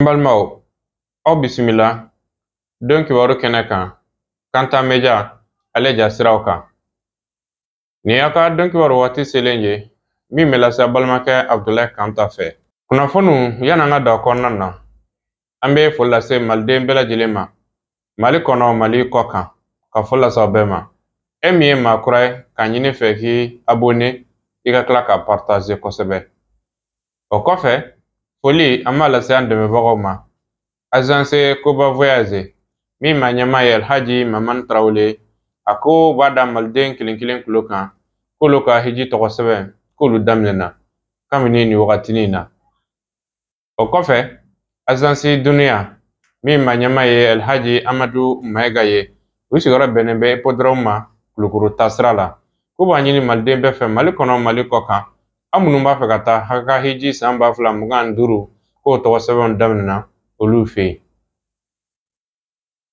N balimaw, aw bisimila don kibaru kɛnɛ kan, Kanta Media ale ja siraw kan. Nin y'a ka don kibaru waati selen ye min bɛ lase balimakɛ Abudulayi Kanta fɛ. Kunnafoniw, yan'an ka don a kɔnɔna na, an bɛ foli lase maliden bɛɛ lajɛlen ma, Mali kɔnɔ, Mali kɔ kan, ka foli lase aw bɛɛ ma. E min ye maa kura ye, k'a ɲini fɛ k'i abonné, i ka tila ka partager kosɛbɛ. O kɔfɛ, foli an b'a lase an dɛmɛbagaw ma, Agence Koba Voyage, min maa ɲɛmaa ye Alhaji Mamani Tarawele. A ko b'a da maliden kelen kelen tulo kan k'olu ka hiji tɔgɔ sɛbɛn k'olu daminɛna kabini nin wagatinin na. O kɔfɛ, Agence Duniya, min maa ɲɛmaa ye Alhaji Amadu Mayiga ye, u sigiyɔrɔ bɛnnen bɛ Hippodrome ma Kulukoro taasira la, k'u b'a ɲini maliden bɛɛ fɛ, Mali kɔnɔ, Mali kɔ kan, aw minnu b'a fɛ ka taa ka hiji san 2025, k'o tɔgɔ sɛbɛnw daminɛna olu fɛ yen.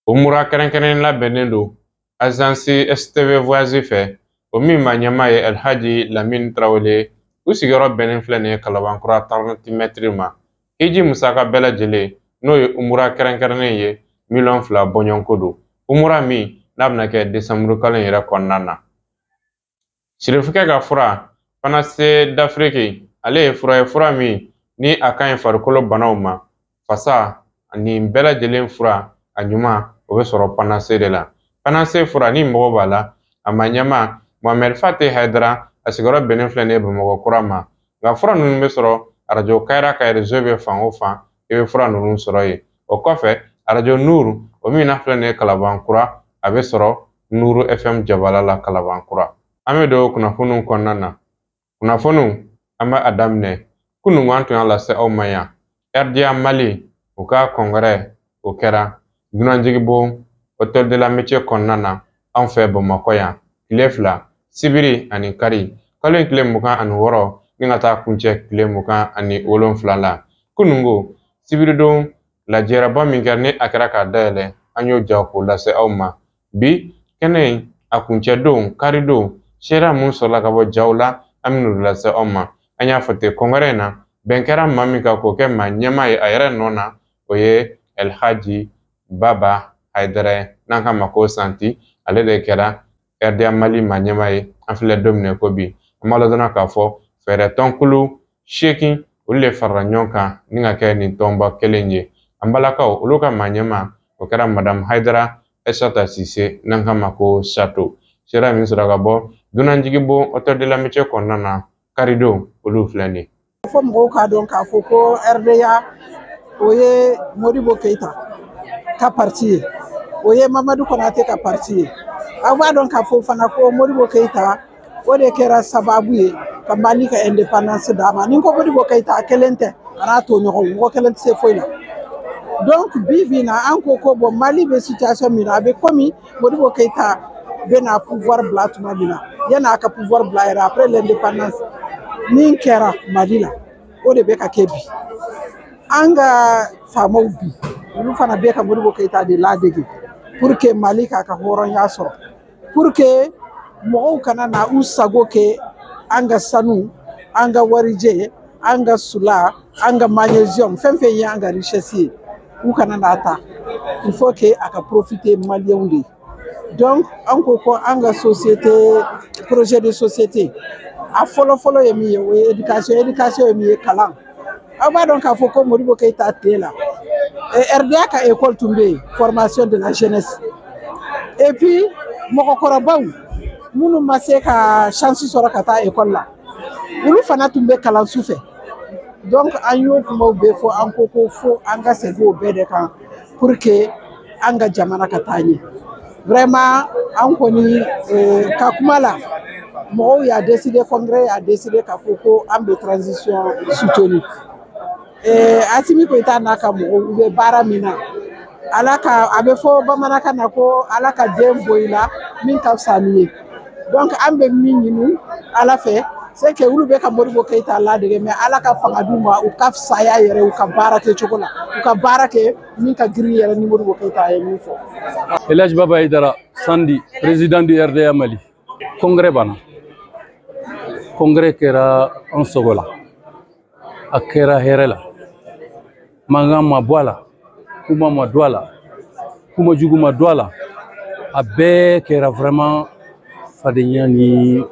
O mura kɛrɛnkɛrɛnnen labɛnnen don Agence STV Voyage fɛ, o min maa ɲɛmaa ye Alhaji Lamini Tarawele, u sigiyɔrɔ bɛnnen filɛ nin ye Kalabankura 30 mètres ma. Hiji musaka bɛɛ lajɛlen, n'o ye umura kɛrɛnkɛrɛnnen ye, miliyɔn 2 bɔɲɔgɔnko don, umura min n'a bɛna kɛ desanburu kalo in yɛrɛ kɔnɔna na. Sirifukɛ ka fura Panacée d'Afrique, ale ye fura ye, fura min ni a ka ɲi farikolo banaw ma, fasa nin bɛɛ lajɛlen fura a ɲuman, o bɛ sɔrɔ Panacée de la. Panacée fura, ni mɔgɔ b'a la, a ma ɲɛma Mohamed Fate Hayidara, a sigiyɔrɔ bɛnnen filɛ nin ye Bamakɔ kura ma. Nka fura ninnu bɛ sɔrɔ arajo Kayira ka réseau bɛ fan o fan, i bɛ fura ninnu sɔrɔ yen. O kɔfɛ, arajo Nuru, o min na filɛ nin ye Kalabankura, a bɛ sɔrɔ Nuru FM jabala la Kalabankura. An bɛ don kunnafoniw kɔnɔna na. Kunnafoniw, an bɛ a daminɛ kununko an tun y'a lase aw ma yan, RDA Mali u ka congrès, o kɛra Dunanjigibon Hôtel de l'Amitié kɔnɔna na anw fɛ Bamakɔ yan, tile 2, sibiri ani kari, kalo in tile 26 ni ka taa kuncɛ tile 27 la. Kununko sibiridon, lajɛrɛba min kɛra ni a kɛra k'a dayɛlɛ, an y'o ja k'o lase aw ma. Bi kɛnɛ in a kuncɛ don, karidon, seereya mun sɔrɔla ka bɔ jaw la, an bɛn'o lase aw ma. An y'a fɔ ten, congrès in na, bɛn kɛra maa min kan k'o kɛ maa ɲɛmaa ye a yɛrɛ nɔ na, o ye Elhaji Baba Hayidara ye, n'an k'a ma ko Santi. Ale de kɛra RDA Mali maa ɲɛmaa ye an filɛ don min na ko bi. An b'a ladɔnna k'a fɔ fɛɛrɛ tɔnkulu 8, olu de farala ɲɔgɔn kan ni ka kɛ nin tɔnba kelen ye. An balakaw, olu ka maa ɲɛmaa, o kɛra Madame Hayidara Aissata Cissé, n'an k'a ma ko Sato. Sera min sɔrɔ ka bɔ Dunanjigibon Hôtel de l'Amitié kɔnɔna na karidon, olu filɛ nin ye. Fo mɔgɔw k'a dɔn k'a fɔ ko RDA, o ye Modibo Keyita ka parti ye, o ye Mamadu Konate ka parti ye. Aw b'a dɔn k'a fɔ fana ko Modibo Keyita, o de kɛra sababu ye ka Mali ka indépendance d'a ma. Ni n ko Modibo Keyita, a kelen tɛ, a n'a to ɲɔgɔn, mɔgɔ kelen tɛ se foyi la. Donc bi bi in na, an ko ko bon, Mali bɛ situation min na, a bɛ komi Modibo Keyita bɛna pouvoir bila tuma min na, yan'a ka pouvoir bila yɛrɛ, après l'indépendance, min kɛra Mali la, o de bɛ ka kɛ bi. An ka faamaw bi, olu fana bɛ ka Modibo Keyita de ladege pour que Mali k'a ka hɔrɔnya sɔrɔ, pour que mɔgɔw kana na u sago kɛ an ka sanu, an ka warijɛ, an ka sula, an ka magnésium, fɛn fɛn ye an ka richesse ye, u kana n'a ta. Il faut que a ka profiter maliyɛnw de ye. Donc an ko ko an ka société, projet de société, a fɔlɔ fɔlɔ ye min ye, o ye éducation. Éducation ye min ye, kalan. Aw b'a dɔn k'a fɔ ko Modibo Keyita tile la, RDA ka école tun bɛ yen, formation de la jeunesse, et puis mɔgɔkɔrɔbaw minnu ma se ka chance sɔrɔ ka taa école la, olu fana tun bɛ kalan su fɛ. Donc an y'o kumaw bɛɛ fɔ, an ko ko fo an ka segin o bɛɛ de kan pour que an ka jamana ka taa ɲɛ. Vraiment, an kɔni ka kuma la, mɔgɔw y'a décidé, congrès y'a décidé k'a fɔ ko an bɛ transition soutenir. Asimi Goyita n'a ka mɔgɔw, u bɛ baara min na, Ala ka, a bɛ fɔ bamanankan na ko Ala ka den bɔ i la min ka fisa ni ye. Donc an bɛ min ɲini Ala fɛ, c'est que olu bɛ ka Modibo Keyita ladege, mais Ala ka fanga d'u ma, u ka fisaya yɛrɛ u ka baara kɛcogo la, u ka baara kɛ min ka girin yɛrɛ ni Modibo Keyita ye min fɔ. Elhadj Baba Haidara Sandi, président du RDA Mali. Congrès banna. Congrès kɛra an sogo la. A kɛra hɛrɛ la. Mankan ma bɔ a la, kuma ma don a la, kuma jugu ma don a la. A bɛɛ kɛra vraiment fadenya ni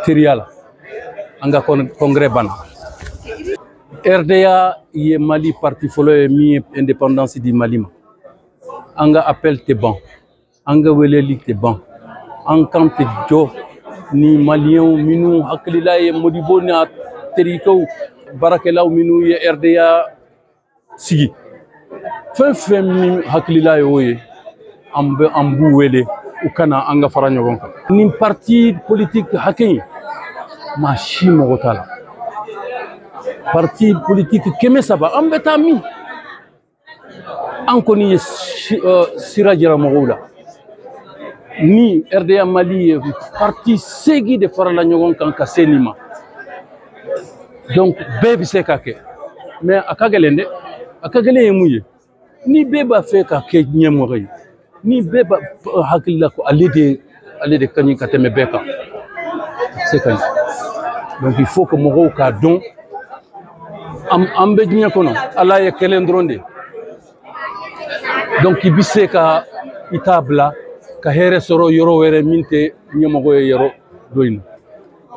teriya la. An ka congrès banna. RDA ye Mali parti fɔlɔ ye min ye indépendance di Mali ma. An ka appel tɛ ban, an ka weleli tɛ ban, an kan tɛ jɔ ni maliyɛnw minnu hakilila ye Modibo n'a terikɛw baarakɛlaw minnu ye RDA sigi. Fɛn fɛn min hakilila ye o ye, an bɛ an b'u wele u kana an ka fara ɲɔgɔn kan. Nin parti politique hakɛ in, maa si mago t'a la. Parti politique 300, an bɛ taa min? An kɔni ye sira jira mɔgɔw la. Ni RDA Mali ye parti 8 de farala ɲɔgɔn kan ka se nin ma. Donc bɛɛ bɛ se ka kɛ, mais a ka gɛlɛn dɛ. A ka gɛlɛn ye mun ye? Ni bɛɛ b'a fɛ ka kɛ ɲɛmɔgɔ ye, ni bɛɛ b'a hakili la ko ale de ka ɲi ka tɛmɛ bɛɛ kan, a tɛ se ka ɲɛ. Donc il faut que mɔgɔw k'a dɔn an bɛ diɲɛ kɔnɔ, Ala ye kelen dɔrɔn de. Donc i bɛ se ka i t'a bila ka hɛrɛ sɔrɔ yɔrɔ wɛrɛ min tɛ ɲɛmɔgɔ ye yɔrɔ dɔ in na.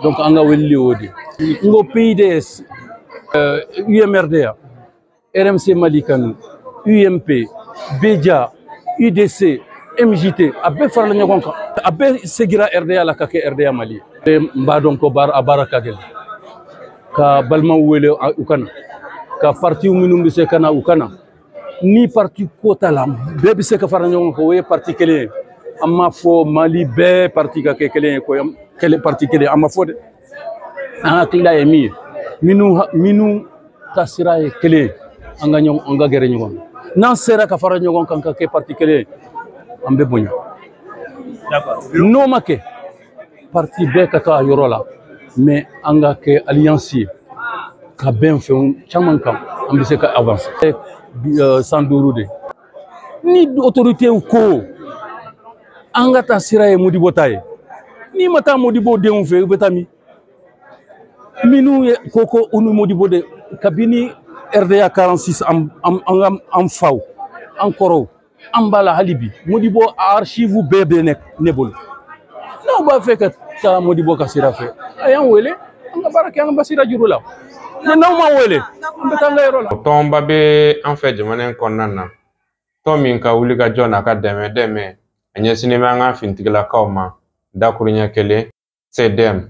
Donc an ka weleli y'o de ye. N ko PIDS, UMRDA, RMC Mali Kanu, UMP, BEJA, UDC, MJT, a bɛɛ farala ɲɔgɔn kan. A bɛɛ segira RDA la ka kɛ RDA Mali ye. N b'a dɔn ko baara a baara ka gɛlɛn. Ka balimaw wele u ka na, ka partiw minnu bɛ se ka na u ka na. Ni parti ko t'a la, bɛɛ bɛ se ka fara ɲɔgɔn kan, o ye parti kelen ye. An m'a fɔ Mali bɛɛ parti ka kɛ kelen ye ko kelen parti kelen, an ma fɔ dɛ. An hakilila ye min ye, minnu ta sira ye kelen ye, an ka ɲɔgɔn, an ka gɛrɛ ɲɔgɔn na. N'an sera ka fara ɲɔgɔn kan ka kɛ parti kelen ye, an bɛ bonya. N'o ma kɛ, parti bɛɛ ka taa a yɔrɔ la, mais an ka kɛ alliance ye ka bɛn fɛn caman kan, an bɛ se ka avancer. San 5 de ni autorité ko an ka taa sira ye Modibo ta ye, n'i ma taa Modibo denw fɛ, i bɛ taa min? Minnu ye ko u ni Modibo de kabini RDA 46, an an an faw, an kɔrɔw, an b'a la hali bi. Modibo archive bɛɛ bɛ ne bolo. N'aw b'a fɛ ka taa Modibo ka sira fɛ, a y'an wele, an ka baara kɛ, an ka sira juru la. Mais n'aw m'an wele, an bɛ taa an ka yɔrɔ la. Tɔnba bɛ an fɛ jamana in kɔnɔna na, tɔn min ka wuli ka jɔ n'a ka dɛmɛ a ɲɛsinnen bɛ an ka finitigilakaw ma dakuruɲɛ kelen, CDM.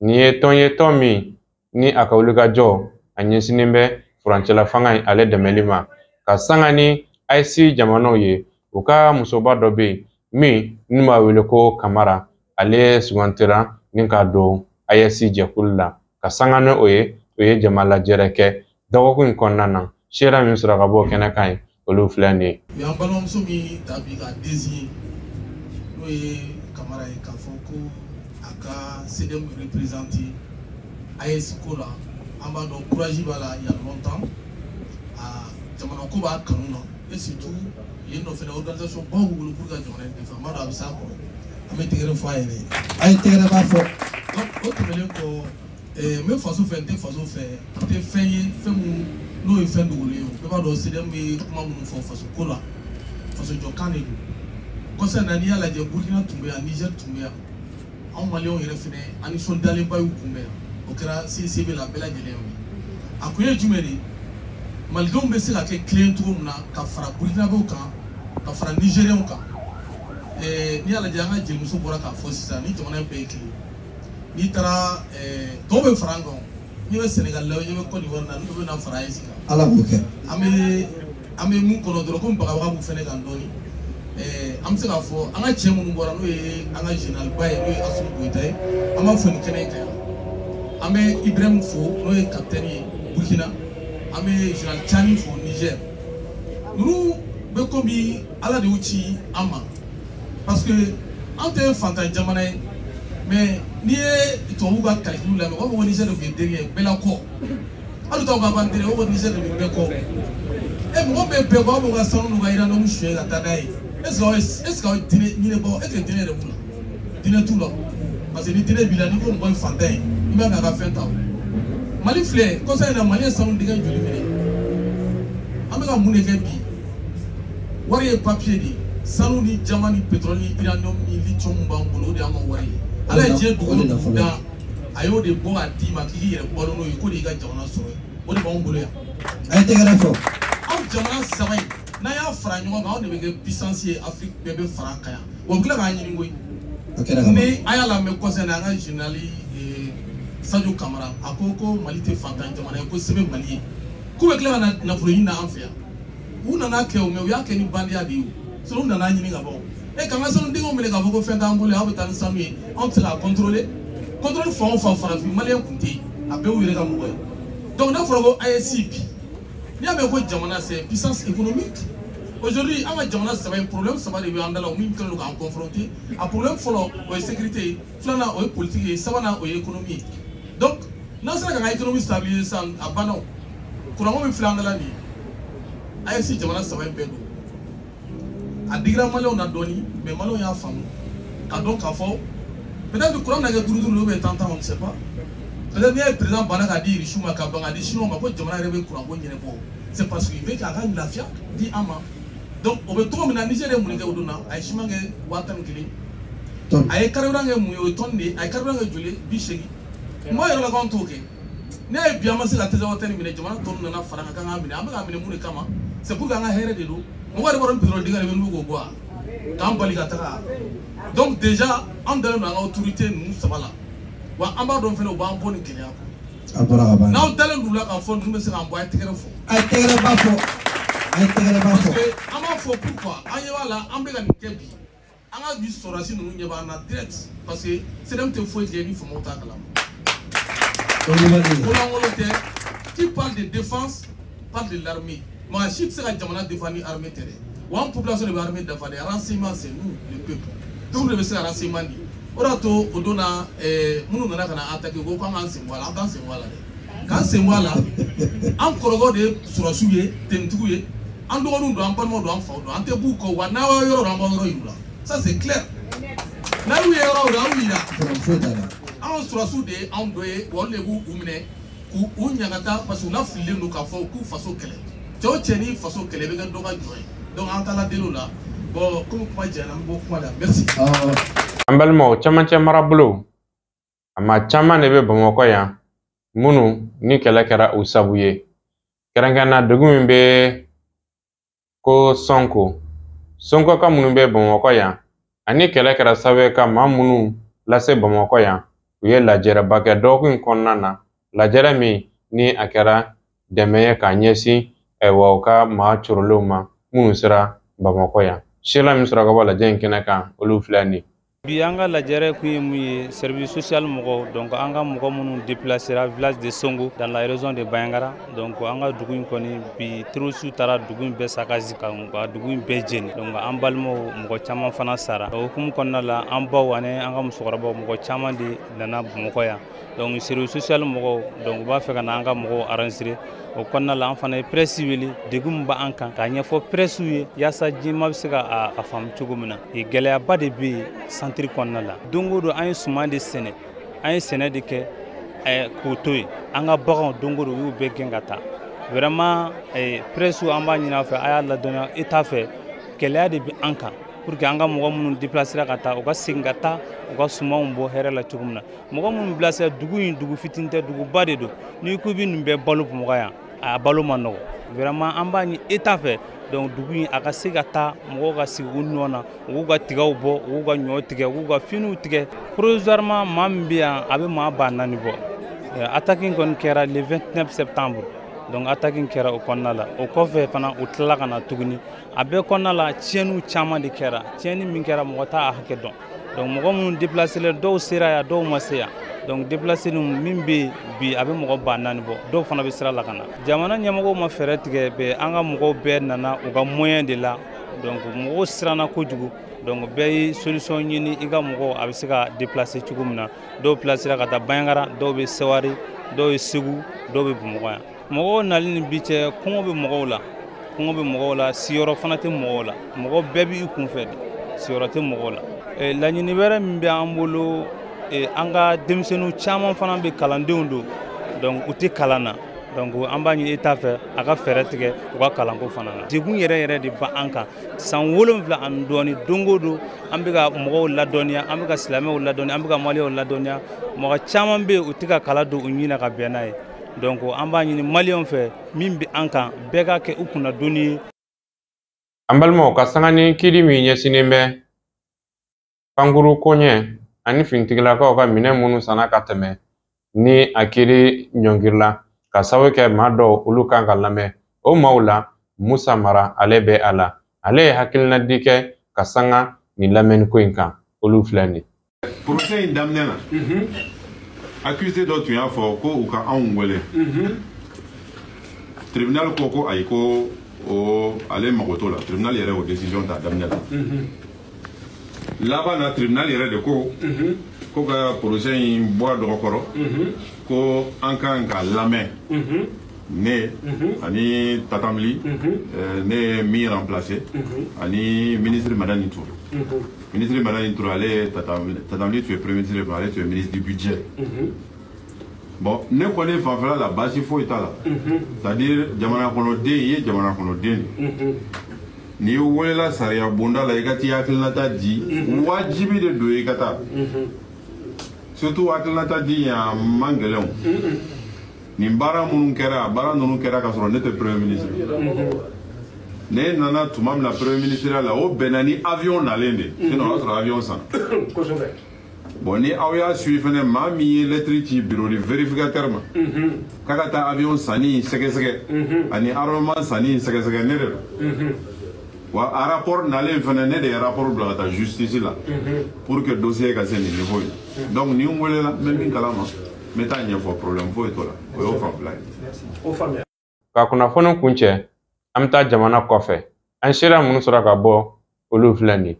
Nin ye tɔn ye, tɔn min ni a ka wuli ka jɔ a ɲɛsinnen bɛ furancɛla fanga in ale dɛmɛli ma, ka sanga ni AES jamanaw ye. U ka musoba dɔ bɛ yen min n'u b'a wele ko Kamara, ale sugantira ni k'a don AES jɛkulu la. Ka sanga ni o ye, o ye jama lajɛrɛ kɛ dɔgɔkun in kɔnɔna na. Seera min sɔrɔ ka bɔ o kɛnɛ kan ye, olu filɛ nin ye. U y'an balimamuso min ta bi k'a désigner, n'o ye Kamara ye, k'a fɔ ko a ka CDM représenter AES ko la. An b'a dɔn courage b'a la, il y a longtemps a jamana ko b'a kanu na, et surtout yen nɔ fɛnɛ organisation baw b'u bolo pour ka jamana in défendre. An b'a dɔn a bɛ s'a kɔrɔ, an bɛ tɛgɛrɛ fɔ a yɛrɛ ye. A ye tɛgɛrɛ b'a fɔ. Donc o tɛmɛnen kɔ, n bɛ faso fɛ, n tɛ faso fɛ, n tɛ fɛn ye fɛn mun n'o ye fɛn dogolen ye. O bɛɛ b'a dɔn CDM bɛ kuma minnu fɔ faso ko la, faso jɔkan de don. Kɔsa in na, n'i y'a lajɛ, Burukina tun bɛ yan, Niger tun bɛ yan, anw maliyɛnw yɛrɛ fɛnɛ, an nisɔndiyalenba y'u kunbɛn yan. O kɛra CCB la, bɛɛ lajɛlen y'o ye. A kun ye jumɛn de ye? Malidenw bɛ se ka kɛ kelen cogo min na ka fara Burukinabew kan, ka fara Nigériens kan. N'i y'a lajɛ, an ka jelimuso bɔra k'a fɔ sisan, ni jamana in bɛɛ ye kelen, n'i taara tɔw bɛ fara an kan, n'i bɛ Sénégal la, i bɛ Côte d'Ivoire la, n'u bɛ na fara AES kan. Ala k'o kɛ. An bɛ mun kɔnɔ dɔrɔn, komi bagabaga b'u fɛnɛ kan dɔɔni. An bɛ se k'a fɔ an ka cɛ minnu bɔra, n'o ye an ka général ba ye, n'o ye Assimi Goïta ye, an b'a fɔ nin kɛnɛ in kan yan. An bɛ Ibrahim fo, n'o ye capitaine ye Burkina. An bɛ général Tiani fo Niger. Ninnu bɛ komi Ala de y'u ci an ma, parce que an tɛ fantan jamana ye, mais n'i ye tubabuw ka calcul lamɛn, u b'a fɔ ko Niger de tun ye dernier ye bɛɛ la kɔ. Hali t'aw ka ban dernier, u b'a fɔ Niger de bɛ bɛɛ kɔ. E mɔgɔ bɛ bɛɛ kɔ, aw b'u ka sanu n'u ka uranium suɲɛ ka taa n'a ye. Est ce que aw ye diinɛ ɲinɛbɔ? Est ce que diinɛ yɛrɛ b'u la? Diinɛ t'u la, parce que ni diinɛ b'i la, n'i ko mɔgɔ ye fantan ye, i b'a k'a ka fɛn ta. O Mali filɛ, kɔsa in na, Mali ye sanu dingɛ joli minɛ? bɛ ka mun de kɛ bi? Wari ye papier de ye, sanu ni diamant ni pétrole ni uranium ni lithium b'an bolo, o de y'an ka wari ye. Ala ye diɲɛ dugu dugu dan, a y'o de bɔ k'a d'i ma k'i k'i yɛrɛ balo n'o ye, k'o de y'i ka jamana sɔrɔ ye, o de b'anw bolo yan. A ye tɛgɛrɛ fɔ. Anw jamana saba in, n'an y'a fara ɲɔgɔn kan, anw de bɛ kɛ puissance ye, Afrique bɛɛ bɛ fara an kan yan. Wa u tila k'an ɲini koyi. Ni a y'a lamɛn kɔsɛbɛ, an ka général Sadio Kamara, a ko ko Mali tɛ fantan jamana ye, ko sɛbɛn Mali ye, k'u bɛ tila ka na nafolo ɲini na an fɛ yan. U nana kɛ o, mɛ u y'a kɛ ni bandiya de ye o. Sinon u nana ɲini ka bɔ. E k'an ka sanu denkɛw minɛ k'a fɔ ko fɛn t'an bolo, aw bɛ taa ni sanu ye, anw tɛ se k'a contrôler. Contrôle fan o fan farafin maliyɛn kun tɛ yen, a bɛɛ y'u yɛrɛ ka mɔgɔ ye. Donc n'a fɔra ko AES bi, n'i y'a mɛn ko jamana c'est puissance économique. Aujourd'hui an ka jamana saba in, problème saba de bɛ an da la, o min kɛlen don k'an confronter. A problème fɔlɔ o ye sécurité ye, filanan o ye politique ye, sabanan o ye économie ye. Donc n'an sera k'an ka économie stabiliser sisan, a banna o. Kuranko min filɛ an da la nin ye, AES jamana saba in bɛɛ don. A digira maliyɛnw na dɔɔni, mais maliyɛnw y'a faamu k'a dɔn k'a fɔ peut-être courant bɛna kɛ duuru duuru ou bien tan tan, on ne sait pas. Peut-être n'i y'a ye président banna k'a di Irisiw ma, ka ban k'a di Chinois ma, ko jamana yɛrɛ bɛ courant ko ɲɛnabɔ, c'est parce qu'il veut k'a ka lafiya di an ma. Donc o bɛ cogo min na, Niger ye mun kɛ o don na? A ye ciment kɛ 11 000, a ye carburant kɛ mun ye, o ye tonne de ye, a ye carburant kɛ joli ye? 80. Kuma yɛrɛ la k'anw t'o kɛ. N'i y'a ye bi an ma se ka Tinzawatène minɛ, jamana tɔ ninnu nana fara an kan k'an k'a minɛ, an bɛ k'a minɛ mun de kama? C'est pour que an ka hɛrɛ de don. Mɔgɔ yɛrɛ b'a dɔn pétrole dingɛ de bɛ n'u k'o bɔ wa k'an bali ka taga. Donc déjà an dalen don an ka autorité ninnu saba la, wa an b'a dɔn fɛnɛ u b'an bɔ nin gɛlɛya kɔnɔ. A bɔra ka ban. N'aw dalen don u la k'a fɔ ninnu bɛ se k'an bɔ, a ye tɛgɛrɛ fɔ. A ye tɛgɛrɛ ba fɔ. A ye tɛgɛrɛ ba Parce fɔ. que an b'a fɔ pourquoi an ɲɛ b'a la, an bɛ ka nin kɛ bi, an ka bi sɔrɔdasi ninnu ɲɛ b'an na direct, parce que CDM tɛ foyi kɛ ni faamaw t'a kalama. O ye wale ye. Kolankolon tɛ. Qui parle de défense parle de l'armée. Maa si tɛ se ka jamana défendre ni armée tɛ dɛ. Wa an population de bɛ armée dafa dɛ. Renseignement, c'est nous le peuple. Donc de bɛ se ka renseignement di. O de y'a to o don na, minnu nana ka na attaquer, u ko k'an k'an sen bɔ a la, an t'an sen bɔ a la dɛ. K'an sen bɔ a la, an kɔrɔkɛw de ye sɔrɔdasiw ye, tenitigiw ye, an dɔgɔninw don, an balimaw don, an faw don, an tɛ b'u kɔ. Wa n'a y'aw yɔrɔ dɔn, an b'aw yɔrɔ yir'u la. Ça c'est clair. N'a y'u ye yɔrɔ o yɔrɔ, aw yira. Problème foyi t'a la. Anw sɔrɔdasiw de ye anw dɔ ye, wa olu de b'u u minɛ k'u u ɲagata, parce que u lafililen don k'a fɔ k'u faso kɛlɛ. Cɛ o cɛ n'i faso kɛlɛ, i bɛ kɛ dɔ ka jɔn ye. Donc an taara deli o la. Bon, komi kuma janyana, n bɛ bɔ kuma la. Merci. An balimaw, camancɛ marabolo a maa caman de bɛ Bamakɔ yan minnu ni kɛlɛ kɛra u sabu ye, kɛrɛnkɛrɛnna dugu min bɛ ko Sɔnko, Sɔnkoka minnu bɛ Bamakɔ yan, ani kɛlɛ kɛra sababu ye ka maa minnu lase Bamakɔ yan, u ye lajɛrɛba kɛ dɔgɔkun in kɔnɔna na, lajɛrɛ min ni a kɛra dɛmɛ ye k'a ɲɛsin ayiwa u ka maa corolenw ma minnu sera Bamakɔ yan. Sela min sɔrɔ ka bɔ lajɛ in kɛnɛ kan, olu filɛ nin ye. Bi an ka lajɛrɛ kun ye mun ye? Service social mɔgɔw, donc an ka mɔgɔ minnu déplacera village de Songo dans la région de Bandiagara. Donc an ka dugu in kɔni, bi terroriste taara dugu in bɛɛ sakazi ka dugu in bɛɛ jeni. Donc an balimaw mɔgɔ caman fana sara. O hukumu kɔnɔna la, an baw ani an ka musokɔrɔbaw mɔgɔ caman de nana Bamakɔ yan. Donc service social mɔgɔw, donc u b'a fɛ ka na an ka mɔgɔw enregistrer. O kɔnɔna la, an fana ye presse wele, degun min b'an kan k'a ɲɛfɔ presse ye, yaasa diɲɛmaa bɛ se ka a faamu cogo min na. Gɛlɛyaba de bɛ yen centre kɔnɔna la. Don o don an ye suman de sɛnɛ, an ye sɛnɛ de kɛ k'o to yen. An ka baganw, don o don u y'u bɛɛ gɛn ka taa. Vraiment, presse, an b'a ɲini aw fɛ, a y'a ladɔnniya État fɛ, gɛlɛya de bɛ an kan, pour que an ka mɔgɔ minnu déplacera ka taa, u ka segin ka taa u ka sumanw bɔ hɛrɛ la cogo min na. Mɔgɔ minnu bilasira, dugu in dugu fitinin tɛ, duguba de don. N'i ko i bɛ nin bɛɛ balo Bamakɔ yan, a balo ma nɔgɔ. Vraiment, an b'a ɲini État fɛ, donc dugu in a ka se ka taa, mɔgɔw ka sigi u nɔ na, u k'u ka tigaw bɔ, u k'u ka ɲɔ tigɛ, u k'u ka finiw tigɛ. Provisoirement, maa min bɛ yan, a bɛ maa 4000 bɔ. Attaque in kɔni kɛra le 29 septembre. Donc attaque in kɛra o kɔnɔna la. O kɔfɛ fana, u tilala ka na tuguni. A bɛɛ kɔnɔna la, tiɲɛniw caman de kɛra. Tiɲɛni min kɛra, mɔgɔ t'a hakɛ dɔn. Donc mɔgɔ minnu déplacé la, dɔw sera yan, dɔw ma se yan. Donc déplacé min bɛ yen bi, a bɛ mɔgɔ 4000 bɔ. Dɔw fana bɛ sira la ka na. Jamana ɲɛmɔgɔw ma fɛɛrɛ tigɛ bɛɛ, an ka mɔgɔw bɛɛ nana u ka moyen de la. Donc mɔgɔw siranna kojugu. Donc bɛɛ ye solution ɲini i ka mɔgɔw a bɛ se ka déplacer cogo min na. Dɔw placera ka taa Bandiagara, dɔw bɛ Seware, dɔw ye Segu, dɔw bɛ Bamakɔ yan. Mɔgɔw nali ni bi cɛ, kɔngɔ bɛ mɔgɔw la, kɔngɔ bɛ mɔgɔw la, siyɔrɔ fana tɛ mɔgɔw la. Mɔgɔ bɛɛ b'i kun fɛ de, siyɔrɔ tɛ mɔgɔw la. Laɲini wɛrɛ min bɛ an bolo, an ka denmisɛnninw caman fana bɛ, kalandenw don, donc u tɛ kalan na. Donc an b'a ɲini État fɛ a ka fɛɛrɛ tigɛ u ka kalanko fana na. Degun yɛrɛ yɛrɛ de b'an kan san 7 ani dɔɔni, don o don an bɛ ka mɔgɔw ladɔnniya, an bɛ ka silamɛw ladɔnniya, an bɛ ka maliyɛnw ladɔnniya. Mɔgɔ caman bɛ yen, u tɛ ka kala don u ɲin na ka bɛn n'a ye. Donc an b'a ɲini maliyɛnw fɛ, min bɛ an kan, bɛɛ ka kɛ u kunna donni ye. An balimaw, ka sanga ni kiiri min ɲɛsinnen bɛ pankuru koɲɛ ani finitigilakaw ka minɛn minnu sanna ka tɛmɛ ni a kiiri ɲɔngirila ka sababu kɛ maa dɔw olu kan ka lamɛn, o maaw la Musa Mara ale bɛ a la. Ale ye hakilina di kɛ ka sanga nin lamɛnni ko in kan, olu filɛ nin. Procès in daminɛ na, accusé dɔ tun y'a fɔ ko u ka anw wele. Tribunal ko ko ayi, ko o ale mago t'o la. Tribunal yɛrɛ o décision ta daminɛ la. Laban na, tribunal yɛrɛ de ko ko ka procès in bɔ a dɔgɔkɔrɔ, ko an kan ka lamɛn, ne ani Tatam Ly, ne ye min remplacer, ani ministre Madani Touré. Ministre Madani Touré, ale ye Tatam Ly tun ye premier ministre, ale tun ye ministre du budget. Bon, ne kɔni fanfɛla la, baasi foyi t'a la. C'est à dire, jamana kɔnɔden, i ye jamana kɔnɔden de, n'i welela sariya bonda la, i ka t'i hakilinata di, wajibi de don i ka taa. Surtout hakilinata di a man gɛlɛn. O nin baara minnu kɛra, a baara ninnu kɛra ka sɔrɔ ne tɛ premier ministre. Ne nana tuma min na premier ministre la, o bɛnna ni avion nalen de, sinon o y'a sɔrɔ avion sanna. Bon, ni aw y'a suivi fɛnɛ, maa min ye lettre ci bureau de vérificateur ma k'a ka taa avion sanni sɛgɛsɛgɛ ani armement sanni sɛgɛsɛgɛ, ne de don. Wa a rapport nalen fɛnɛ, ne de ye rapport bila ka taa justice la pour que dossier ka se nin niveau ye. Donc ni n welela, n bɛ min kalama, n bɛ taa ɲɛfɔ, problème foyi t'o la. O y'o fanfɛla ye. Ka kunnafoni kuncɛ, an bɛ taa jamana kɔfɛ. An sera minnu sɔrɔ ka bɔ, olu filɛ nin ye.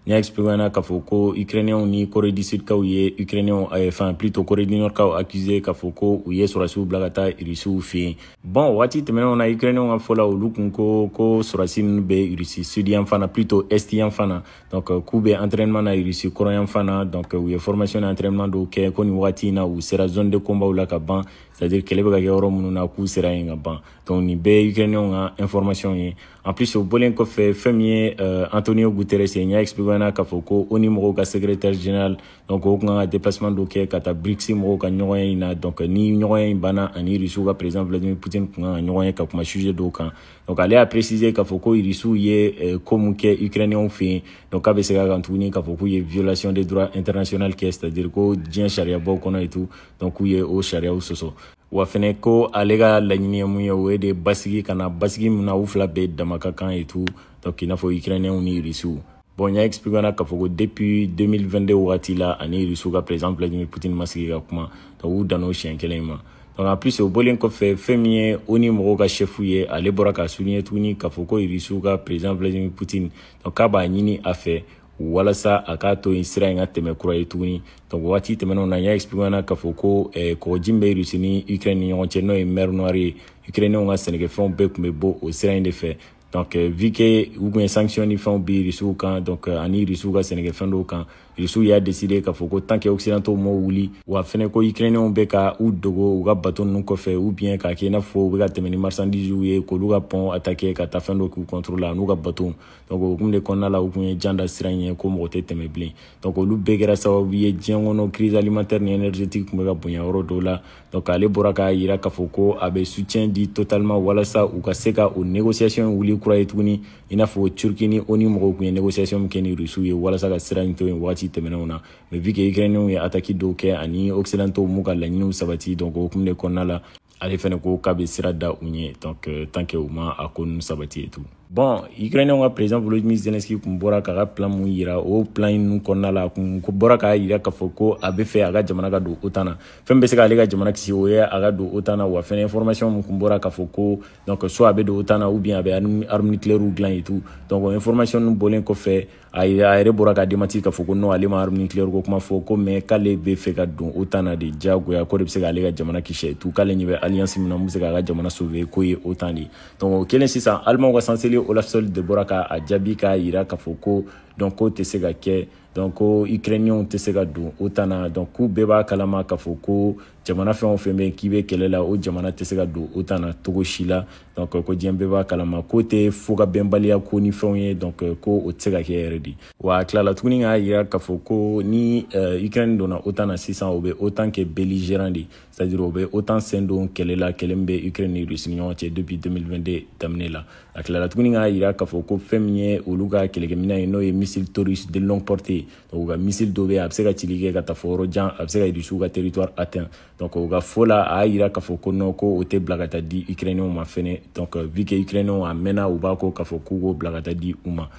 N y'a expliqué ɲɛna k'a fɔ ko Ukrainiens ni Corée du Sud kaw ye Ukrainiens, enfin plutôt Corée du Nord kaw accusé k'a fɔ ko u ye sɔrɔdasiw bila ka taa Rusiw fɛ yen. Bon, waati tɛmɛnenw na, Ukrainiens ka fɔ la, olu kun ko ko sɔrɔdasi ninnu bɛ Russie sud yan fan na, plutôt est yan fan na. Donc k'u bɛ entraînement na Russie kɔrɔn yan fan na. Donc u ye formation ni entraînement dɔw kɛ, ko nin waati in na, u sera zone de combat la ka ban, c'est à dire kɛlɛ bɛ ka kɛ yɔrɔ minnu na, k'u sera yen ka ban. Donc nin bɛɛ ye Ukrainiens ka information ye. En plus, o bɔlen kɔfɛ, fɛn min ye Antonio Guterres ye, n y'a expliqué ɲɛna k'a fɔ ko ONU mɔgɔw ka secrétaire général, donc o kun kan ka déplacement dɔ kɛ ka taa BRICS mɔgɔw ka ɲɔgɔn ye in na. Donc ni ɲɔgɔn ye in banna, ani Rusiw ka président Vladimir Poutine kun kan ka ɲɔgɔn ye ka kuma sujet dɔw kan. Donc ale y'a préciser k'a fɔ ko Rusiw ye ko mun kɛ Ukrainiens fɛ yen, donc k'a bɛ segin a kan tuguni k'a fɔ k'u ye violation des droits international kɛ, c'est à dire ko diɲɛ sariyabaw kɔnɔ et tout, donc k'u ye o sariyaw sɔsɔ. Wa fɛnɛ ko ale ka laɲini ye mun ye, o ye de basigi ka na, basigi min na u fila bɛɛ dama ka kan et tout, donc i n'a fɔ Ukrainiens ni Rusiw. Bon, n y'a expliqué ɲɛna k'a fɔ ko depuis 2022 wagati la, ani Rusiw ka président Vladimir Poutine ma sigi ka kuma, donc u dan'o siɲɛ kelen ma. Donc en plus, o bɔlen kɔfɛ, fɛn min ye ONU mɔgɔw ka chef ye, ale bɔra k'a souligner tuguni k'a fɔ ko Rusiw ka président Vladimir Poutine, donc k'a b'a ɲini a fɛ walasa a k'a to yen sira in ka tɛmɛ kura ye tuguni. Donc waati tɛmɛnenw na, n y'a expliqué ɲɛna k'a fɔ ko kɔgɔji min bɛ Russie ni Ukraine ni ɲɔgɔn cɛ, n'o ye mer Noire ye, Ukrainiens ka sɛnɛkɛfɛnw bɛɛ tun bɛ bɔ o sira in de fɛ. Donc vu que u kun ye sanction ni fɛnw bi Rusiw kan, donc ani Rusiw ka sɛnɛkɛfɛn dɔw kan, Rusiw y'a décidé k'a fɔ ko tant que occidentaux m'o wuli, wa fɛnɛ ko Ukrainiens bɛ ka u dogo u ka bateau ninnu kɔfɛ, ou bien k'a kɛ i n'a fɔ u bɛ ka tɛmɛ ni marchandises ye, k'olu ka pont attaquer ka taa fɛn dɔ k'u contrôle la n'u ka bateau. Donc o hukumu de kɔnɔna la, u kun ye jan da sira in ɲɛ ko mɔgɔ tɛ tɛmɛ bilen. Donc olu bɛɛ kɛra sababu ye diɲɛ kɔnɔ, crise alimentaire ni énergétique tun bɛ ka bonya yɔrɔ dɔw la. Donc ale bɔra k'a yira k'a fɔ ko a bɛ soutien di totalement walasa u ka se ka o négociation wuli kura ye tuguni, i n'a fɔ Turquie ni ONU mɔgɔw tun ye négociation min kɛ ni Rusiw ye walasa ka sira in to yen waati tɛmɛnenw na. Mais vu que Ukrainiens ye attaque dɔw kɛ ani occidentaux m'u ka laɲiniw sabati, donc o hukumu de kɔnɔna la, ale fɛnɛ ko k'a bɛ sira da u ɲɛ, donc tant que u ma a ko ninnu sabati et tout. Bon, Ukrainiens ka président Volodymyr Zelensky kun bɔra k'a ka plan mun yira, o plan ninnu kɔnɔna la, a kun bɔra k'a yira k'a fɔ ko a bɛ fɛ a ka jamana ka don OTAN na. Fɛn bɛ se k'ale ka jamana kisi, o ye a ka don OTAN na. Wa fɛnɛ information mun kun bɔra k'a fɔ ko donc soit a bɛ don OTAN na, ou bien a bɛ arme nucléaire dilan et tout. Donc o information ninnu bɔlen kɔfɛ, a yɛrɛ bɔra k'a démentir k'a fɔ ko non, ale ma arme nucléaire ko kuma fɔ, ko mais k'ale bɛ fɛ ka don OTAN na de diyagoya, ko de bɛ se k'ale ka jamana kisi et tout, k'ale ɲɛ bɛ alliance min na mun bɛ se k'a ka jamana sauver, k'o ye OTAN de ye. Donc o kɛlen sisan, Allemand ka chancelier Olaf Scholz de bɔra k'a jaabi k'a yira k'a fɔ ko donc k'o tɛ se ka kɛ. Donc ko Ukrainiens tɛ se ka don OTAN na. Donc k'u bɛɛ b'a kalama k'a fɔ ko jamana fɛn o fɛn bɛ yen k'i bɛ kɛlɛ la, o jamana tɛ se ka don OTAN na cogo si la. Donc ko diɲɛ bɛɛ b'a kalama k'o tɛ fokabɛnbaliya ko ni fɛnw ye. Donc ko o tɛ se ka kɛ yɛrɛ de. Wa a tilala tuguni k'a yira k'a fɔ ko ni Ukraine donna OTAN na sisan, o bɛ OTAN kɛ belligérant de, c'est à dire o bɛ OTAN sen don kɛlɛ la, kɛlɛ min bɛ Ukraine ni Russie ni ɲɔgɔn cɛ depuis 2022 daminɛ la. A tilala tuguni k'a yira k'a fɔ ko fɛn min ye olu ka kɛlɛkɛminɛn ye, n'o ye missile Taurus de longue portée. Donc u ka missile dɔ bɛ yen, a bɛ se ka cili kɛ ka taa fɔ yɔrɔ jan, a bɛ se ka Russiw ka territoire atteint. Donc u ka fɔ la, a y'a yira k'a fɔ ko non, ko o tɛ bila ka taa di Ukrainiens ma fɛnɛ. Donc vu que Ukrainiens a mɛnna u b'a ko k'a fɔ k'u k'o bila ka taa di u ma.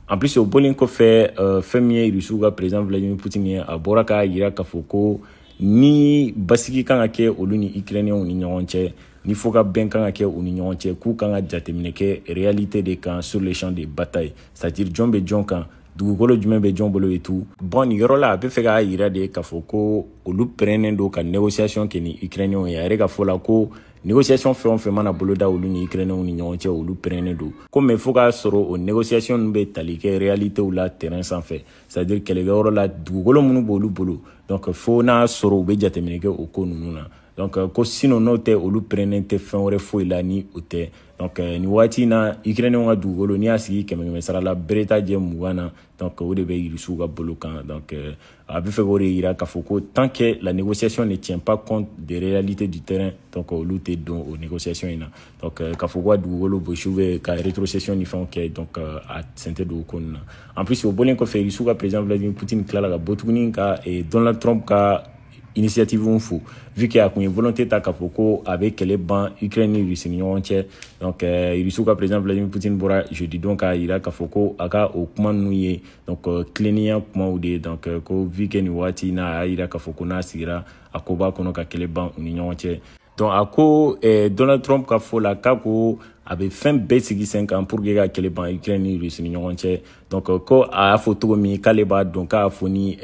En plus, o bɔlen kɔfɛ, fɛn min ye Russiw ka président Vladimir Poutine ye, a bɔra k'a yira k'a fɔ ko ni basigi kan ka kɛ olu ni Ukrainiens ni ɲɔgɔn cɛ, ni fo ka bɛn kan ka kɛ u ni ɲɔgɔn cɛ, k'u kan ka jateminɛ kɛ réalité de kan sur les champs de bataille, c'est à dire jɔn bɛ jɔn kan, dugukolo jumɛn bɛ jɔn bolo et tout. Bon, nin yɔrɔ la, a bɛ fɛ k'a yira de k'a fɔ ko olu pɛrɛnnen don ka négociation kɛ ni Ukrainiens ye. A yɛrɛ ka fɔ la ko négociation fɛn o fɛn mana boloda olu ni Ukrainiens ni ɲɔgɔn cɛ, olu pɛrɛnnen don ko, mais fo k'a sɔrɔ o négociation ninnu bɛ tali kɛ réalitéw la terrain sanfɛ, c'est à dire kɛlɛkɛyɔrɔ la, dugukolo minnu b'olu bolo. Donc fo n'a sɔrɔ u bɛ jateminɛ kɛ o ko ninnu na. Donc ko sinon n'o tɛ, olu pɛrɛnnen tɛ fɛn wɛrɛ foyi la ni o tɛ. Donc nin waati in na, Ukrainiens ka dugukolo, n'i y'a sigi kɛmɛ kɛmɛ sara la, bere t'a jɛ 20 na. Donc o de bɛ Irisiw ka bolo kan. Donc a bɛ fɛ k'o de yira k'a fɔ ko tant que la négociation ne tient pas compte des réalités du terrain, donc olu tɛ don o négociation in na. Donc k'a fɔ ko ka dugukolo gosi bɛ ka rétrocession ni fɛnw kɛ, donc a sen tɛ don o ko ninnu na. En plus, o bɔlen kɔfɛ, Irisiw ka président Vladimir Poutine tilala ka bɔ tuguni ka Donald Trump ka initiative fo, vu que a kun ye volonté ta k'a fɔ ko a bɛ kɛlɛ ban Ukraine ni Russie ni ɲɔgɔn cɛ. Donc Russie ka président Vladimir Poutine bɔra jeudi don k'a yira k'a fɔ ko a ka o kuma ninnu ye donc tilennenya kumaw de ye. Donc ko vu que nin waati in na, a y'a yira k'a fɔ ko n'a sigira, a ko b'a kɔnɔ ka kɛlɛ ban u ni ɲɔgɔn cɛ. Donc a ko Donald Trump ka fɔ la, k'a ko a bɛ fɛn bɛɛ sigi sen kan pour que ka kɛlɛ ban Ukraine ni Russie ni ɲɔgɔn cɛ. Donc ko a y'a fɔ cogo min k'ale b'a dɔn k'a fɔ ni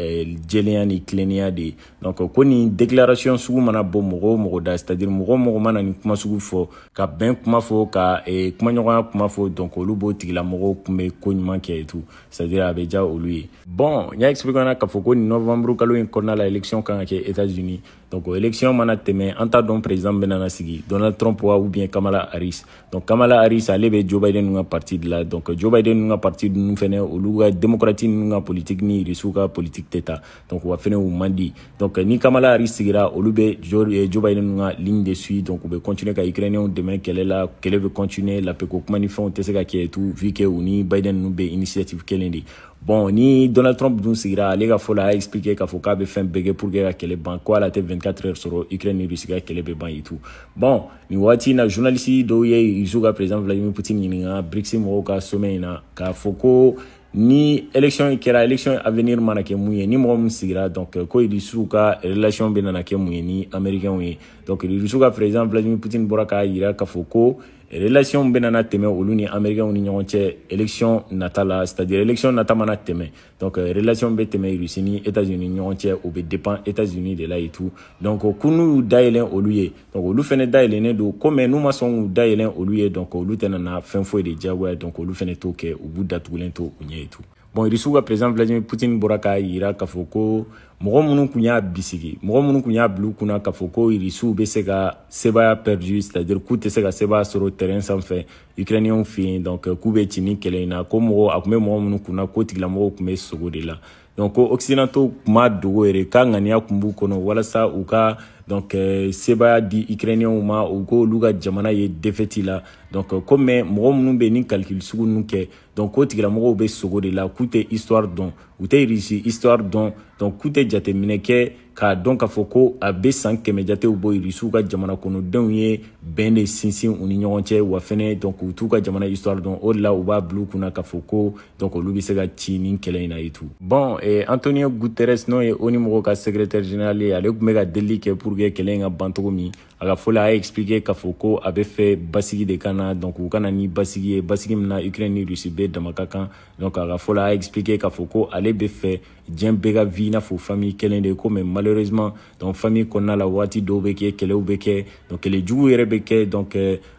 jɛlenya ni tilennenya de ye. Donc ko nin déclaration sugu mana bɔ mɔgɔ o mɔgɔ da, c'est à dire mɔgɔ o mɔgɔ mana nin kuma sugu fɔ, ka bɛn kuma fɔ, ka kumaɲɔgɔnya kuma fɔ, donc olu b'o tigilamɔgɔw kun bɛ ko ɲuman kɛ et tout, c'est à dire a bɛ diya olu ye. Bon, n y'a expliqué ɲɛna k'a fɔ ko nin novembre kalo in kɔnɔna la, élection kan ka kɛ États-Unis. Donc o élection mana tɛmɛ, an t'a dɔn président bɛna na sigi, Donald Trump wa ou bien Kamala Harris. Donc Kamala Harris, ale bɛ Joe Biden ninnu ka parti de la. Donc Joe Biden ninnu ka parti ninnu fɛnɛ, olu ka démocrate ninnu ka politique ni Russiw ka politique tɛ taa. Donc wa fɛnɛ u man di. Donc ni Kamala Harris sigira, olu bɛ Joe Biden ninnu ka ligne de suite. Donc u bɛ continuer ka Ukrainiens dɛmɛ kɛlɛ la, kɛlɛ bɛ continuer, la paix ko kuma ni fɛnw tɛ se ka kɛ et tout, vu que u ni Biden ninnu bɛ initiative kelen de. Bon, ni Donald Trump dun sigira, ale ka fɔ la, a y'a expliqué k'a fɔ k'a bɛ fɛn bɛɛ kɛ pour que ka kɛlɛ ban, ko ala tɛ 24 heures sɔrɔ, Ukraine ni Russie ka kɛlɛ bɛ ban et tout. Bon, nin waati in na, journaliste dɔw ye Russie ka président Vladimir Poutine ɲininka BRICS mɔgɔw ka sommet in na, k'a fɔ ko ni élection kɛra, élection à venir mana kɛ mun ye, ni mɔgɔ min sigira, donc ko Russiw ka relation bɛ nana kɛ mun ye ni Américains ye. Donc Russiw ka président Vladimir Poutine bɔra k'a yira k'a fɔ ko relation bɛ nana tɛmɛ olu ni Américains ni ɲɔgɔn cɛ élection nata la, c'est à dire élection nata mana tɛmɛ, donc relation bɛ tɛmɛ Russie ni États-Unis ni ɲɔgɔn cɛ, o bɛ dépend États-Unis de la et tout. Donc ko n'u y'u dayɛlɛn olu ye, donc olu fɛnɛ dayɛlɛnnen don ko, mais n'u ma sɔn k'u dayɛlɛn olu ye, donc olu tɛna na fɛn foyi de diyagoya. Donc olu fɛnɛ t'o kɛ, u b'u datugulen to u ɲɛ et tout. Bon, Russiw ka président Vladimir Poutine bɔra k'a yira k'a fɔ ko mɔgɔ minnu kun y'a bisigi, mɔgɔ minnu kun y'a bila u kunna k'a fɔ ko Russiw bɛ se ka sebaaya perdu, c'est à dire k'u tɛ se ka sebaaya sɔrɔ terrain sanfɛ Ukrainiens fɛ yen, donc k'u bɛ ci ni kɛlɛ in na, ko mɔgɔ a kun bɛ mɔgɔ minnu kunna, ko tigilamɔgɔw kun bɛ sogo de la. Donc ko occidentaux kun b'a dogo yɛrɛ, k'a ŋaniya kun b'u kɔnɔ walasa u ka donc sebaaya di Ukrainiens ma, u ko olu ka jamana ye défaite la. Donc ko mais mɔgɔ minnu bɛ ni calcul sugu ninnu kɛ, donc k'o tigilamɔgɔw bɛ sogo de la, k'u tɛ histoire dɔn, u tɛ Russie histoire dɔn. Donc k'u tɛ jateminɛ kɛ k'a dɔn k'a fɔ ko a bɛ san 100 jatew bɔ, Russiw ka jamana kɔnɔdenw ye bɛn de sinsin u ni ɲɔgɔn cɛ. Wa fɛnɛ, donc u t'u ka jamana histoire dɔn, o de la u b'a bila u kunna k'a fɔ ko donc olu bɛ se ka ci nin kɛlɛ in na et tout. Bon, Antonio Guterres, n'o ye ONU mɔgɔw ka secrétaire général ye, ale tun bɛ ka delili kɛ pour pour que kɛlɛ in ka ban cogo min. A ka fɔ la, a y'a expliquer k'a fɔ ko a bɛ fɛ basigi de ka na, donc u ka na ni basigi ye, basigi min na Ukraine ni Russie bɛɛ dama ka kan. Donc a ka fɔ la, a y'a expliquer k'a fɔ ko ale bɛ fɛ diɲɛ bɛɛ ka vie i n'a fɔ famille kelen de ko, mais malheureusement, donc famille kɔnɔna la, waati dɔw bɛ kɛ kɛlɛw bɛ kɛ, donc kɛlɛ jugu yɛrɛ bɛ kɛ, donc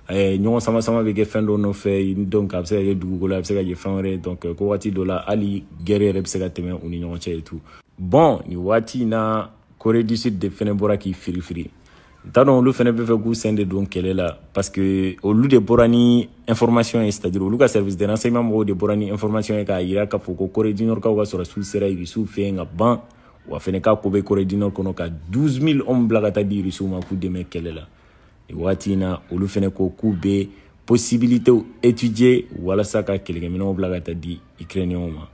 ɲɔgɔn sama sama bɛ kɛ fɛn dɔ nɔfɛ, donc a bɛ se ka kɛ dugukolo, a bɛ se ka kɛ fɛn wɛrɛ, donc ko waati dɔ la hali guerre yɛrɛ bɛ se ka tɛmɛ u ni ɲɔgɔn cɛ et tout. Bon, nin waati in na, Corée du Sud de fɛnɛ bɔra k'i firifiri. N t'a dɔn olu fɛnɛ bɛ fɛ k'u sen de don kɛlɛ la, parce que olu de bɔra ni information ye, c'est à dire olu ka service de renseignement mɔgɔw de bɔra ni information ye k'a yira k'a fɔ ko Corée du Nord kaw ka sɔrɔdasiw sera Rusiw fɛ yen ka ban, wa fɛnɛ k'a ko bɛ Corée du Nord kɔnɔ ka 12 000 hommes bila ka taa di Rusiw ma k'u dɛmɛ kɛlɛ la. Nin waati in na, olu fɛnɛ ko k'u bɛ possibilités étudier walasa ka kɛlɛkɛminɛnw bila ka taa di Ukrainiens ma.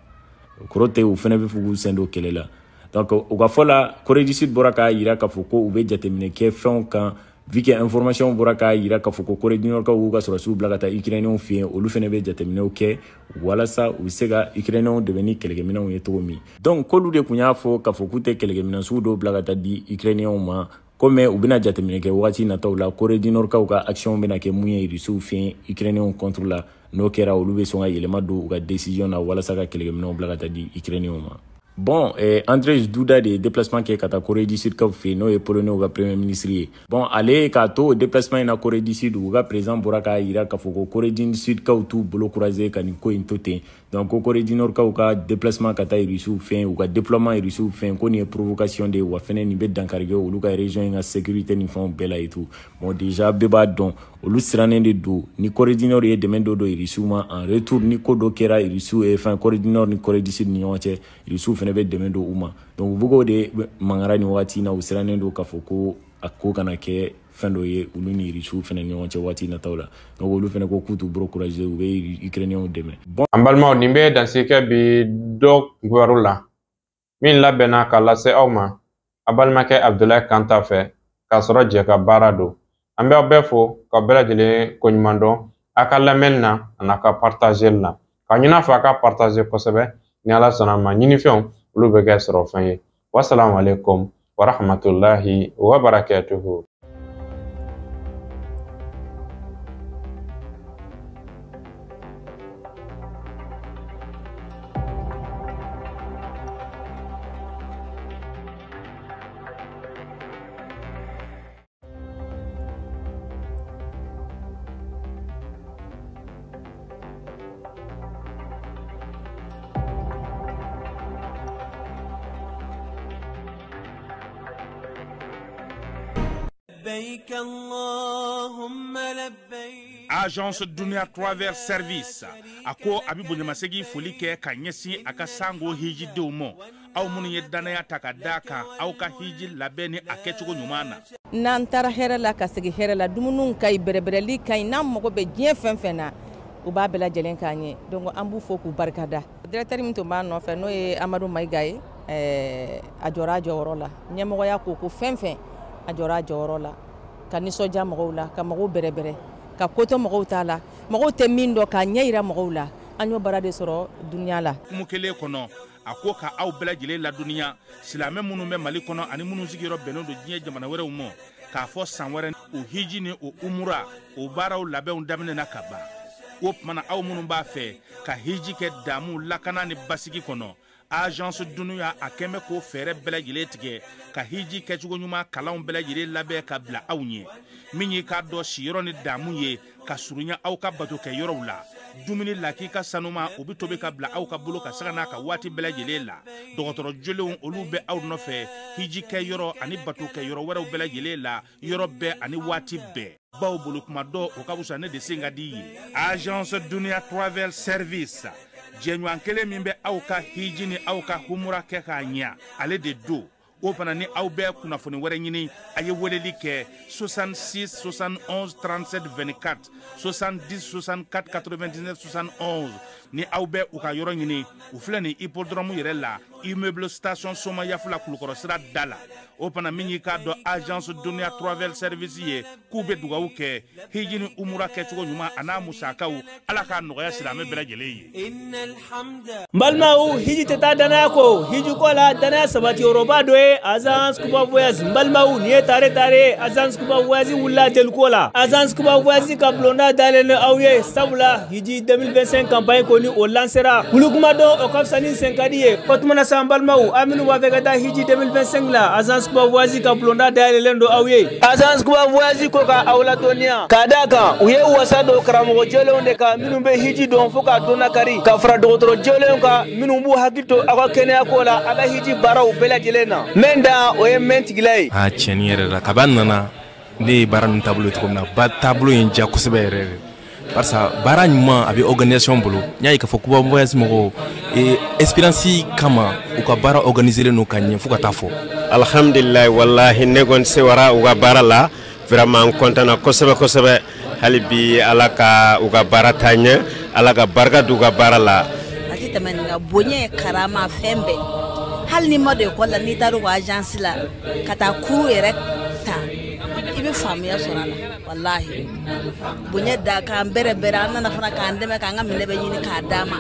O kɔrɔ tɛ u fɛnɛ bɛ fɛ k'u sen don kɛlɛ la. Donc u ka fɔ la, Corée du Sud bɔra k'a yira k'a fɔ ko u bɛ jateminɛ kɛ fɛnw kan, vu que information bɔra k'a yira k'a fɔ ko Corée du Nord kaw y'u ka sɔrɔdasiw bila ka taa Ukrainiens fɛ yen, olu fɛnɛ bɛ jateminɛw kɛ walasa u bɛ se ka Ukrainiens dɛmɛ ni kɛlɛkɛminɛnw ye cogo min. Donc k'olu de tun y'a fɔ k'a fɔ k'u tɛ kɛlɛkɛminɛn sugu dɔw bila ka taa di Ukrainiens ma, komi u bɛna jateminɛ kɛ waati nataw la Corée du Nord kaw ka action bɛna kɛ mun ye Rusiw fɛ yen Ukrainiens contre la. N'o kɛra, olu bɛ sɔn ka yɛlɛma don u ka décision na walasa ka kɛlɛkɛminɛnw bila ka taa di Ukrainiens ma. Bon, Andrzej Duda de ye déplacement kɛ ka taa Corée du Sud kaw fɛ yen, n'o ye Polonais ka premier ministre ye. Bon, ale k'a to o déplacement in na Corée du Sud, u ka président bɔra k'a yira k'a fɔ ko Corée du Sud kaw t'u bolo croiser ka nin ko in to ten. Donc ko Corée du Nord kaw ka déplacement ka taa Rusiw fɛ yen, u ka déploiement Rusiw fɛ yen, ko nin ye provocation de ye, wa fɛnɛ nin bɛ dankari kɛ olu ka région in ka sécurité ni fɛnw bɛɛ la et tout. Bon, déjà bɛɛ b'a dɔn olu sirannen de don ni Corée du Nord ye dɛmɛ dɔ don Rusiw ma, en retour ni ko dɔ kɛra Rusiw ye fɛn Corée du Nord ni Corée du Sud ni ɲɔgɔn cɛ, Rusiw fɛnɛ bɛ dɛmɛ don u ma. Donc u bɛ k'o de mangara nin waati in na, u sirannen don k'a fɔ ko a ko kana kɛ fɛn dɔ ye olu ni Rusiw fɛnɛ ni ɲɔgɔn cɛ waati nataw la. Donc olu fɛnɛ ko k'u t'u bolo croiser, u bɛ Ukrainiens dɛmɛ. Bon, an balimaw, nin bɛ dansigi kɛ bi dɔ kibaru la min labɛnna ka lase aw ma a balimakɛ Abdoulaye Kanta fɛ k'a sɔrɔ jɛ ka baara don. An bɛ aw bɛɛ fo ka bɛɛ lajɛlen koɲuman dɔn a ka lamɛnni na a n'a ka partageli la, ka ɲini a fɛ a ka partager kosɛbɛ. Ni Ala sɔnna a ma, ɲinifɛnw olu bɛ kɛ sɔrɔ fɛn ye. Wasalamu alaikum warahmatullahi wabarakatuhu. Agence Dunia Travel Service a ko a bɛ bonyamasegin foli kɛ ka ɲɛsin a ka sango hijidenw ma, aw minnu ye danaya ta ka d'a kan aw ka hiji labɛn ni a kɛcogo ɲuman na. N'an taara hɛrɛ la ka segin hɛrɛ la, dumuniw ka ɲi, bɛrɛbɛrɛli ka ɲi, n'an mago bɛ diɲɛ fɛn fɛn na, u b'a bɛɛ lajɛlen k'an ye. Donc an b'u fo k'u barikada. Directeur min tun b'a nɔfɛ n'o ye Amadu Mayiga ye, a jɔra a jɔyɔrɔ la. Ɲɛmɔgɔya ko ko fɛn fɛn, a jɔra a jɔyɔrɔ la, ka nisɔndiya mɔgɔw la, ka mɔgɔw bɛrɛbɛrɛ, ka ko to mɔgɔw t'a la, mɔgɔw tɛ min dɔn k'a ɲɛ yira mɔgɔw la. An y'o baara de sɔrɔ dunuya la. Hukumu kelen kɔnɔ, a ko ka aw bɛɛ lajɛlen ladɔnniya, silamɛ minnu bɛ Mali kɔnɔ ani minnu sigiyɔrɔ bɛnnen don diɲɛ jamana wɛrɛw ma, k'a fɔ san wɛrɛ o hiji ni o umura o baaraw labɛnw daminɛna ka ban. O tuma na, aw minnu b'a fɛ ka hiji kɛ damu lakana ni basigi kɔnɔ, Agence Dunia a kɛn bɛ k'o fɛɛrɛ bɛɛ lajɛlen tigɛ ka hiji kɛcogo ɲuman kalanw bɛɛ lajɛlen labɛn ka bila aw ɲɛ, min y'i k'a dɔn siyɔrɔ ni damu ye ka surunya aw ka bato kɛ yɔrɔw la, dumuni lakika sanuma o bɛ tobi ka bila aw ka bolo ka saga n'a ka waati bɛɛ lajɛlen la. Dɔgɔtɔrɔ jolenw olu bɛ aw nɔfɛ hiji kɛ yɔrɔ ani bato kɛ yɔrɔ wɛrɛw bɛɛ lajɛlen la, yɔrɔ bɛɛ ani waati bɛɛ. Baw bolo kuma dɔ o ka fisa ne de sen ka di ye. Agence Dunia Travel Service, jɛɲɔgɔn kelen min bɛ aw ka hiji ni aw ka humura kɛ k'a ɲɛ, ale de don. O fana ni aw bɛ kunnafoni wɛrɛ ɲini, a ye weleli kɛ 66 71 37 24, 70 64 99 71. Ni aw bɛ u ka yɔrɔ ɲini, u filɛ nin hippodrome yɛrɛ la, immeuble station Somayafula Kulukɔrɔ sira da la. O fana min y'i k'a dɔn Agence Dunia Travel Service ye, k'u bɛ dugawu kɛ hiji ni umura kɛcogo ɲuman a n'a musakaw, Ala k'a nɔgɔya silamɛ bɛɛ lajɛlen ye. N balimaw, hiji tɛ taa danaya kɔ. Hiji ko la, danaya sabati yɔrɔba dɔ ye. tare Agence Kuba Voyage n balimaw nin ye tare tare Agence Kuba Voyage wulila jeliko la. Agence Kuba Voyage ka bulonda dayɛlɛlen aw ye, sabula hiji 2025 campagne kɔni o lancera. Wulukuma dɔn o ka fisa ni senkadi ye. O tuma na sa n balimaw, aw minnu b'a fɛ ka taa hiji 2025 la, Agence Kuba Voyage ka bulonda dayɛlɛlen don aw ye. Agence Kuba Voyage ko ka aw ladɔnniya k'a d'a kan u ye wasa don karamɔgɔ jɛlenw de kan minnu bɛ hiji dɔn fo k'a dɔn kari, ka fara dɔgɔtɔrɔ jɛlenw kan minnu b'u hakili to aw ka kɛnɛya ko la a ka hiji baaraw bɛɛ lajɛlen na. Mɛn da o ye mɛn tigila ye. A tiɲɛni yɛrɛ la, kaban nana ne ye baara ninnu taabolo cogo min na, ba taabolo in diya kosɛbɛ yɛrɛ yɛrɛ, barisa baara ɲuman a bɛ organisation bolo. N y'a ye k'a fɔ Kuba Voyage mɔgɔw expérience kama u ka baara organiser len don ka ɲɛ fo ka taa fɔ. Alhamdulilayi, walahi ne kɔni sewara u ka baara la, vraiment n content na kosɛbɛ kosɛbɛ. Hali bi Ala ka u ka baara taa ɲɛ, Ala ka barika d'u ka baara la. A tɛ tɛmɛ nin kan, bonya, karama, fɛn bɛɛ. Hali n'i ma don ekɔli la, n'i taara u ka agence la ka taa kuru yɛrɛ ta, i bɛ faamuya sɔrɔ a la. Walahi bonya da k'an bɛrɛ bɛrɛ, an nana fana k'an dɛmɛ k'an ka minɛ bɛ ɲini k'a d'an ma.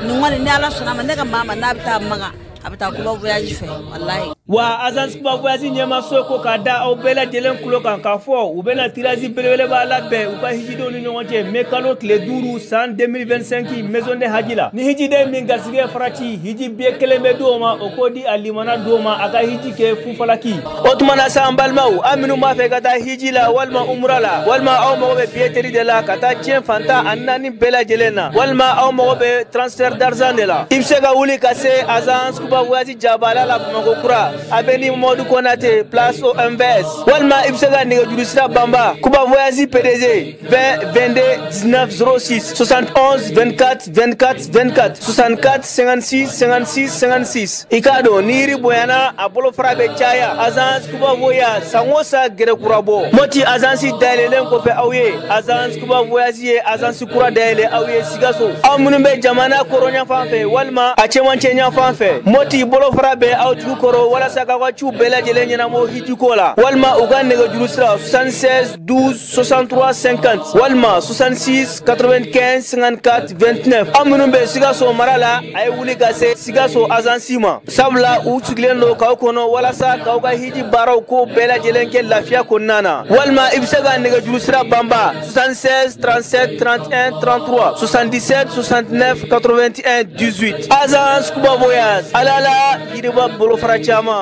Nin kɔni ni Ala sɔnna a ma, ne ka maa ma n'a bɛ taa Maga, a bɛ taa Kuba Voyage fɛ, walahi. Wa Agence Kuba Voyage ɲɛmaso ko k'a da aw bɛɛ lajɛlen tulo kan k'a fɔ u bɛna tirage belebeleba labɛn u ka hijidenw ni ɲɔgɔn cɛ mai kalo tile 5 san 2025 maison de haji la. Ni hijiden min garisɛgɛ farati, hiji biye kelen bɛ di o ma, o k'o di a limana don ma a ka hiji kɛ fufalaki. O tuma na sa n balimaw, aw minnu b'a fɛ ka taa hiji la walima umura la, walima aw mago bɛ billetterie de la ka taa diɲɛ fantan ani naani bɛɛ lajɛlen na, walima aw mago bɛ transfert d'argent de la, i bɛ se ka wuli ka se Agence Kuba Voyage jabala la Bamakɔ kura, avenue Modou Konaté, place OMVS, walima i bɛ se ka nɛgɛjuru sira banba Kuba Voyage PDG 20 22 19 06 71 24 24 24 64 56 56 56. I k'a dɔn ni yiri bonyana a bolofara bɛ caya. Agence Kuba Voyage san o san gɛrɛ kura bɔ. Moti agence dayɛlɛlen kɔfɛ aw ye, Agence Kuba Voyage ye agence kura dayɛlɛ aw ye Sikaso. Aw minnu bɛ jamana kɔrɔn fan fɛ walima a cɛmancɛ ɲɛfan fɛ, Moti bolofara bɛ aw tugu kɔrɔ walasa k'aw ka ciw bɛɛ lajɛlen ɲɛnabɔ hijiko la, walima u ka nɛgɛjuru sira 76 12 63 50 walima 66 95 54 29. Aw minnu bɛ Sikaso mara la, a ye wuli ka se Sikaso agence ma, sabula u sigilen don k'aw kɔnɔ walasa k'aw ka hiji baaraw ko bɛɛ lajɛlen kɛ lafiya kɔnɔna na, walima i bɛ se ka nɛgɛjuru sira banba 76 37 31 33 77 69 81 18. Agence Kuba Voyage, Ala la yiriba bolofara caman.